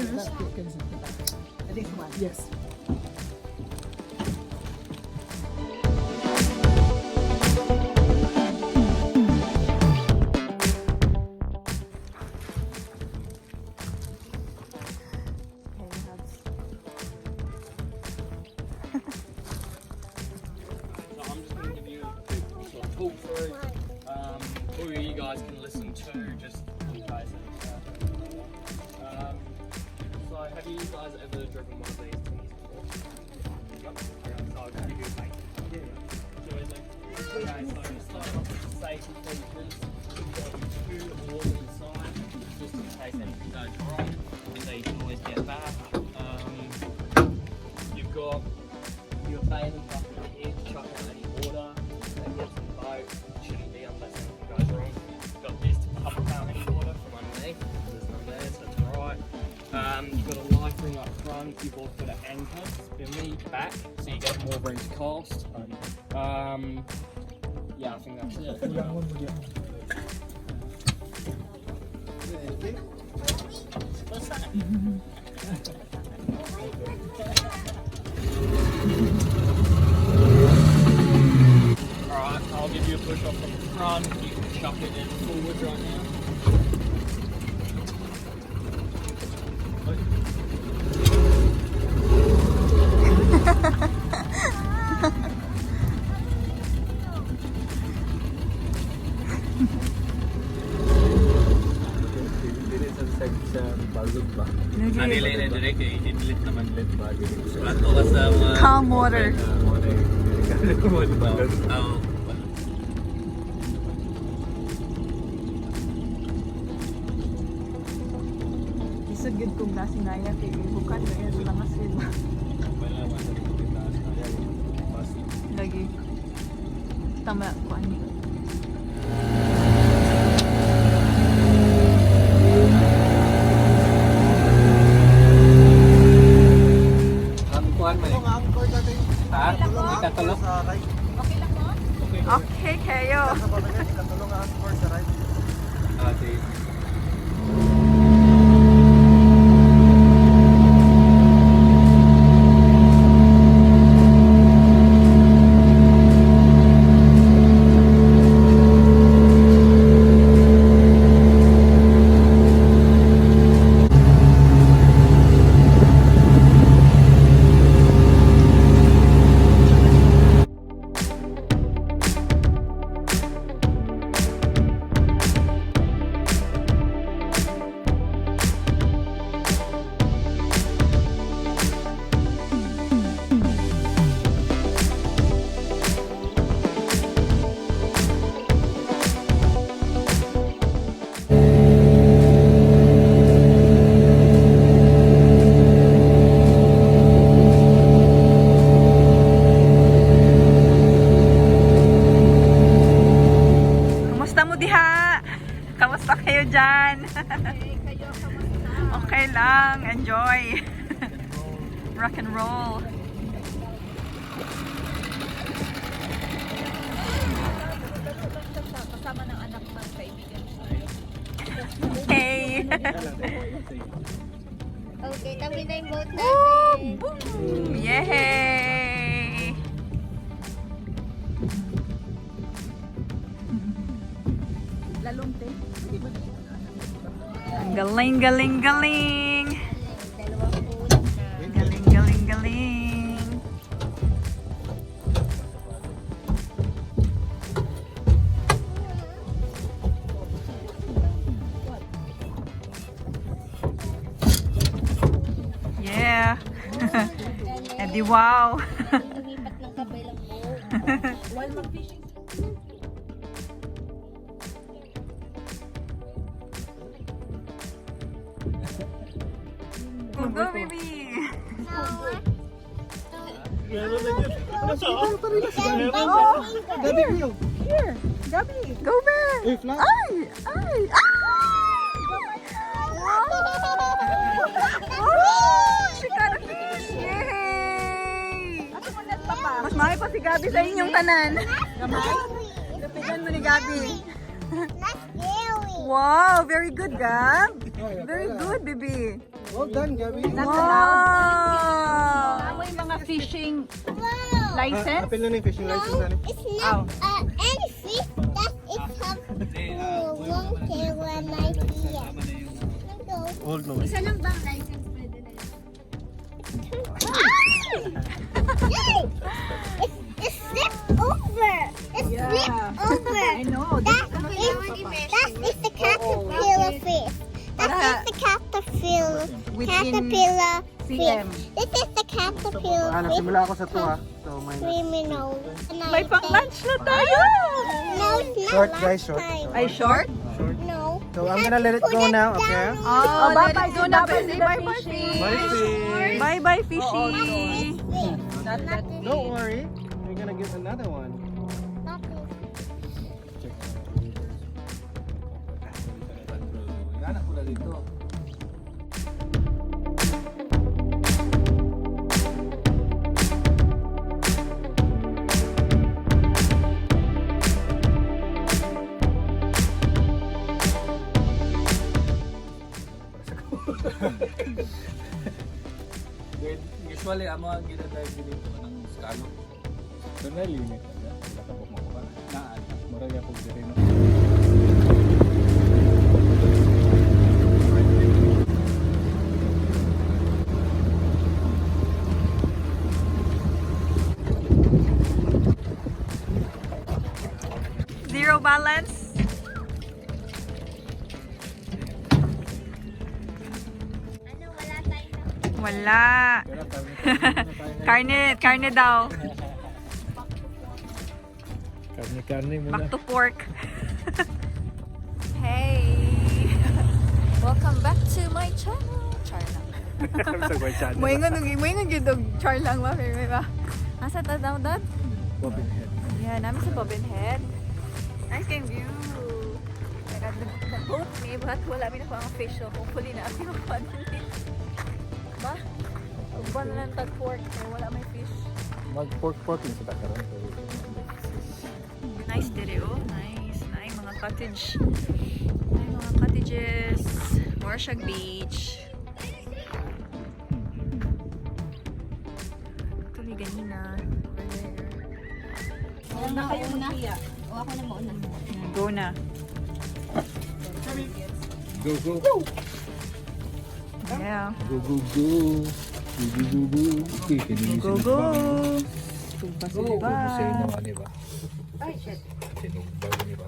That goes in the back. This one. Yes. So I'm just going to give you a quick sort of talk through. Or you guys can listen to just in case. So have you guys ever driven one of these things before? Yep. Okay, so I'll give you a basic. So it's like, okay, so to start off with the safety features, you've got two oars inside, just in case anything goes wrong, so you can always get back. You've got your bathing bucket here to chuck out any water that gets in the boat. Shouldn't be unless anything goes wrong. You've got this to pump out any water from underneath. There's none there, so it's alright. You've got a life ring up front. You've also got an anchor spinny back, so you get more room to cast. Yeah, I think that's it. What's that? Alright, I'll give you a push off from the front. You can chuck it in forwards right now. Dili sa balog ba? Dili na dire kay inlet naman. Inlet ba? Dili sa Plato ka sa mga Calm water. Mo na dili mo di balog. Oo. Isod gyud kong nasinaya kay bukan ba yan mga sila. Wala man sa dito taas na yan. Bus. Lagi. Tama ko ani. Ang kuan man. Ha? Ikatulog? Okay kayo. Ah, sige. Kamusta mo diha? Kamusta kayo dyan? Okay lang. Enjoy. Rock and roll. Kasama ng anak ng kaibigan. Hey! Okay, tabi na yung boat Woo! natin. Boom! Yay! Lalong te. Ang galing, galing, galing! Dalawang puno na. Galing, galing, galing! Yeah! Edi wow! Lumipat ng kabilang boat. While mag-fishing. Go, go, baby! Gabi Rio. Here, Gabi. Go, babe! Eh, fly. Ay! Ay! Ah! Wow! Wow! She got a fish! Yay! Mas mahal pa si Gabi sa inyong tanan. Lapitan mo ni Gabi. That's scary. Wow! Very good, Gab. Very good, baby. Well done, Gabby. Wow! Amoy mga fishing license? Apil na na yung fishing license. Ano? It's not any fish that it have long tail and my here. Go. Old no. Isa lang bang license pwede na yun? Yay! It slipped over. It slipped over. I know. That is the caterpillar fish. That is the caterpillar. Within Caterpillar fish. cm. This is the caterpillar Ah, fish. nagsimula ako sa 2 ah. So, minus. Criminal. May pang-lunch na tayo! No, it's not Short, last guys, short. time. Ay, short? No. So, I'm gonna let it go now, okay? Oh, let it go na. Bye-bye, Say bye-bye, fishy. fish. Bye-bye, fishy. This fish. Not that Don't worry. We're gonna get another one. Not this. Anak ko na dito. Usually, amo ang ginadive dito ng scallop. Doon na limit na. Wala ka makuha. Naan. Murag ako diri no. Zero balance. Ano, wala tayong Wala. Karne, karne daw. Karne-karne muna. Back to pork. Hey! Welcome back to my channel. Char lang. Moingon gyud og char lang ba, pero ba? Asa ta daw dad? Bobbin head. Yeah, namin sa Bobbin Head. Nice game view. Nag-boat mi, but wala mi nakuha ang fish. So hopefully na kami makuha din eh. Ba? Ugban na lang tag pork pero wala may fish. Mag pork pork lang sa takaron. Nice dire oh. Nice. Nice mga cottage. Ay, mga cottages. Morshag Beach. Tuloy ganina. Over there. Alam na kayo maghiya. O ako na mauna. Go na. Go go. Yeah. Go go go. Go go go go. Okay, kini Go go. Go go. Sa inyo ani ba? Ay, shit. Sinugbago ni ba?